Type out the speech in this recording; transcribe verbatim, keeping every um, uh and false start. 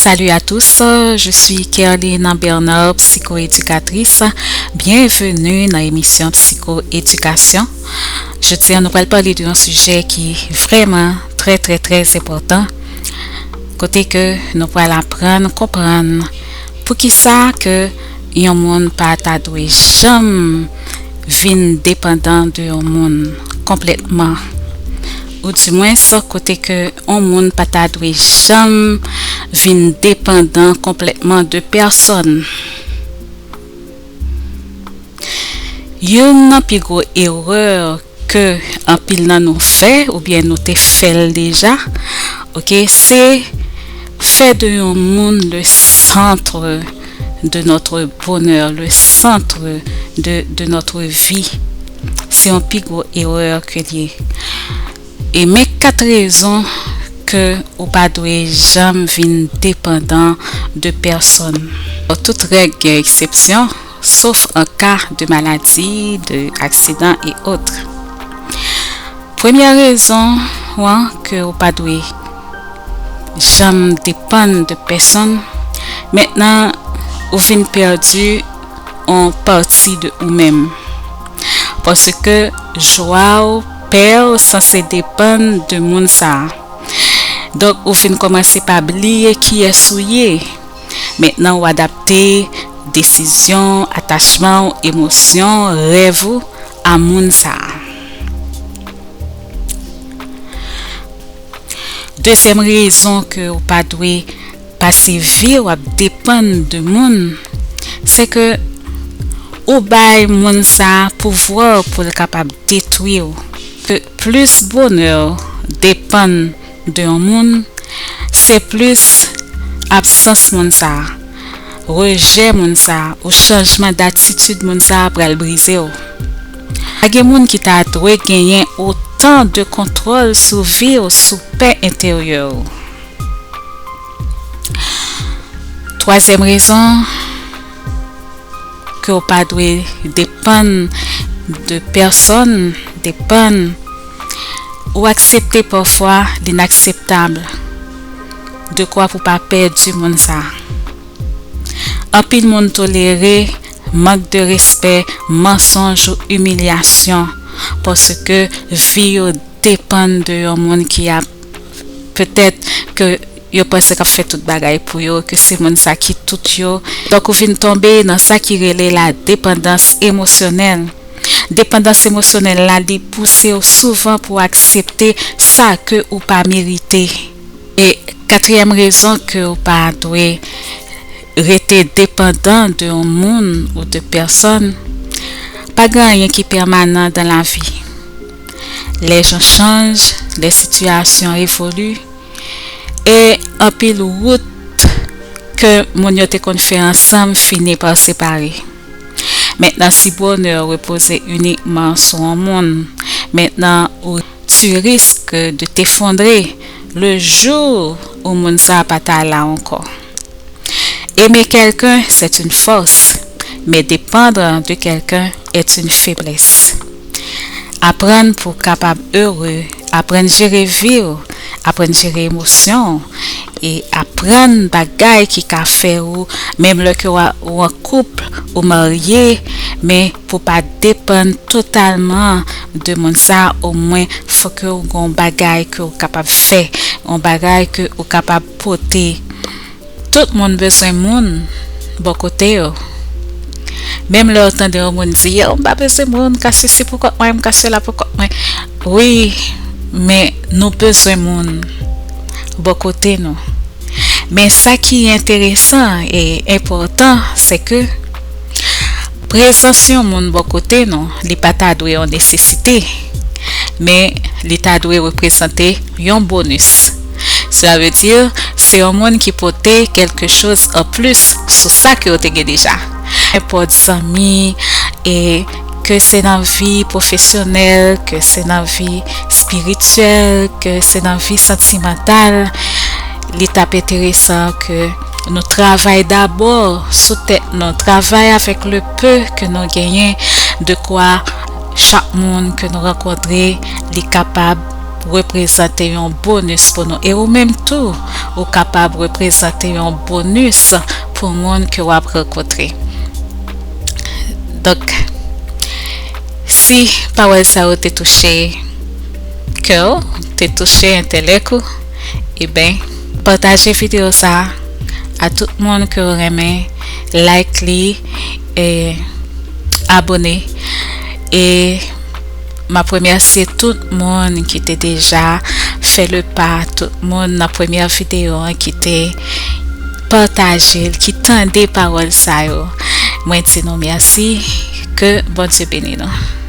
Salut à tous, je suis Kerline Bernard, psychoéducatrice. Bienvenue dans l'émission Psychoéducation. Jodi a, nou pral pale de yon sijè ki vrèman trè, trè, trè enpòtan. Kote ke nou pral aprann, konprann poukisa ke yon moun pa ta dwe janm vin depandan de yon moun konplètman. Ou dimwens, kote ke yon moun pa ta dwe janm vin depandan konplètman de pèsòn. Youn nan pi gwo erè ke anpil nan nou fè, oubyen nou te fè l deja, oke, se fè de yon moun le centre de notre bonheur, le centre de, de notre vie. Se yon pi gwo erè ke l ye. E men kat rezon ke ou pa dwe janm vin depandan de pèsòn. Bon, tout règ gen eksepsyon, sauf en cas de maladie, de accident et autres. Premyè rezon an ke ou pa dwe janm depann de pèsòn, mentnan ou vin pèdi yon pati de ou menm. Paske jwa w, pè w sanse depann de moun sa a. Donk, ou vin kòmanse pa bliye kiyès ou ye. Mentnan, w adapte desizyon, atachman w, emosyon, rèv ou a moun sa a. Dezyèm rezon ke ou pa dwe pase vi w ap depann de moun, se ke ou bay moun sa a pouvwa pou l kapab detwi w. Ke plis bonè w depann de yon moun, se plis absans moun sa a, rejè moun sa a, ou chanjman datitid moun sa a pral brize w. Pa gen moun ki ta dwe genyen otan de kontwòl sou vi w, sou pè enteryè w. Twazyèm rezon ke w pa dwe depann de pèsòn, depann, ou aksepte pafwa linakseptab, dekwa pou pa pèdi moun sa a. Anpil moun tolere mank de respè, mansonj ou imilyasyon, paske vi yo depann de yon moun ki ap, petèt ke yo panse k ap fè tout bagay pou yo, ke se moun sa ki tout yo. Donk, ou vin tonbe nan sa ki rele la depandans emosyonèl. Depandans emosyonèl la, li pouse w souvan pou w aksepte sa ke ou pa merite. E katriyèm rezon ke w pa dwe rete depandan de yon moun ou de pèsòn, pa gen anyen ki pèmanan dan lavi. Les gens changent, les situations évoluent, e anpil wout ke moun yo te konn fè ansanm fini pa separe. Mentnan, si bonè w repoze inikman sou yon moun, mentnan ou tu risques de t'effondrer le jour où moun sa a pa ta la ankò. Aimer quelqu'un, c'est une force, mais dépendre de quelqu'un est une faiblesse. Aprann pou w kapab ere, aprann jere vi w, aprann jere emosyon w, e aprann bagay ki ka fè ou, menm lè ke w a- ou an koup, ou marye, men pou pa depann totalman de moun sa, omwen fò ke w gen yon bagay ke w kapab fè, yon bagay ke w kapab pote. Tout moun bezwen moun bò kote yo. Menm lè w tande yon moun di, "Yo, m pa bezwen moun, m ka sesi pou kont mwen, m ka sela pou kont mwen." Wi, men nou bezwen moun bò kote nou. Men sa ki enteresan e enpòtan, se ke prezans yon moun bò kote nou, li pa ta dwe yon nesesite, men li ta dwe reprezante yon bonis. Sa vle di, se yon moun ki pote kèlke choz an plis sou sa ke w te gen deja. Nenpòt zanmi, e ke se nan vi pwofesyonèl, ke se nan vi espirityèl, ke se nan vi santimantal, li t ap enteresan ke nou travay dabò sou tèt nou, travay avèk le peu ke nou genyen, dekwa chak moun ke nou rankontre, li kapab reprezante yon bonis pou nou. E ou menm tou, ou kapab reprezante yon bonis pou moun ke w ap rankontre. Donk, si pawòl sa yo te touche kè w, te touche entèlèk ou, e ben, pataje videyo sa a tout moun ke w renmen, like li, e abone. E m ap remèsye tout moun ki te deja fè le pa, tout moun nan premyè videyo an ki te pataje l, ki tande pawòl sa yo. Mwen di nou mèsi, ke Bondye beni nou.